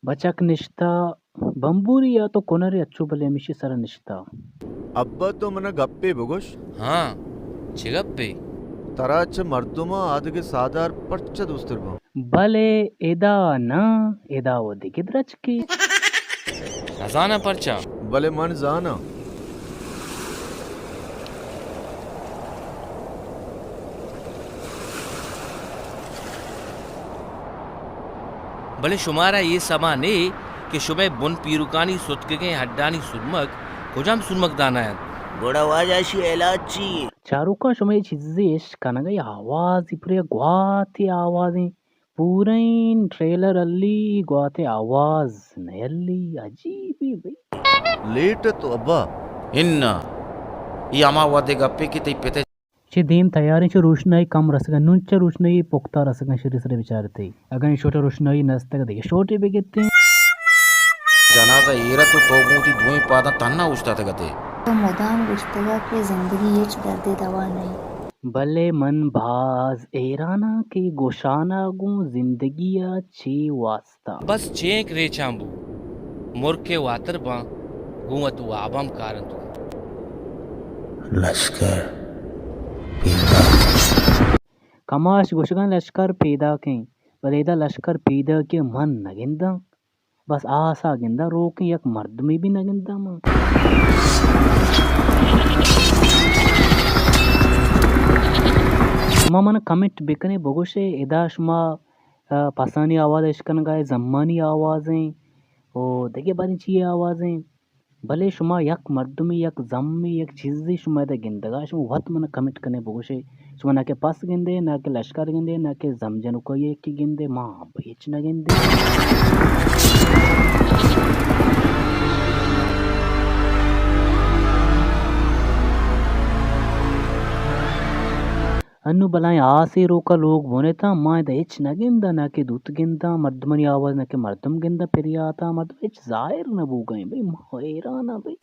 بچک نشتہ، بمبوری یا تو کنرے اچو بلے ہمیشی سرا نشتہ۔ ابا تو منا گپے بگوش۔ ہاں، چہ گپے؟ ترا چہ مردماں آدگہ ساہدار پرچا دوستر باں؟ بلے ادا نہ، ادا و دگہ درچکے۔ نزاناں پرچا؟ بلے من زاناں۔ بلے شمارا اے سما نے کہ شمئے بن پیرکانی ستکگیں ہڈانی سرمگ کجام سرمگ دانا انت؟ گڑا واجہ اشی علاج چی؟ چاروکاں شمئے چیزے اش کنگا آوازی پورے گواتے آوازیں۔ پوریں ٹریلر ہلی گواتے آواز نہ ہلی، عجیبی بھئی۔ لیٹ تو ابا۔ انا، ای ہما وھدے گپے کہ تئی پت ء چہ دیم تیاریں، چہ روشنائی کم رسگا، نون چہ روشنائی پختہ رسگا، شری سرے بچارتے۔ اگاں اے شوٹا روشنائی نستگ دگہ شوٹے بگتے۔ جنازہ ایرت و تو گوں وتی دوئیں پاداں تہنا اوشتاتگ اتے۔ تو مدام گوشتگا کہ زندگی ہچ دردے دوا نہ انت۔ بلے من باز حیراناں کہ گوشانا گوں زندگی ء چے واسطہ۔ بس چینک ریچاں بو، مرک ء واتر باں، گوں وت واباں کارنت۔ لشکر پیداک۔ کماش گوشگاں لشکر پیداکیں، بلے ادا لشکر پیداکی من نہ گنداں۔ بس آسا گنداں، روکیں یک مردمے بھی نہ گنداں من۔ شما من کمنٹ بکنے بگوشے، ادا شما، آ، پسانی آواز اشکنگا، زمانی آوازیں، او دگہ باریں چی آوازیں؟ بلے شما یک مردمے، یک زمے، یک چیزے شما ادا گندگا، شما وت من کمنٹ کنے بگوشے۔ شما نہ کہ پس گندے، نہ کہ لشکر گندے، نہ کہ زم جنوکائی یکی گندے، ما ہچ نہ گندے۔ انو بلائیں آسے روکا لوگ بونتاں، ما ادا ہچ نہ گنداں، نہ کہ دوت گنداں، مردمانی آواز نہ کہ مردم گنداں، پریاتاں، مردم ہچ ظاہر نہ بوگا ایں۔ بھئی ما حیراناں بھئی۔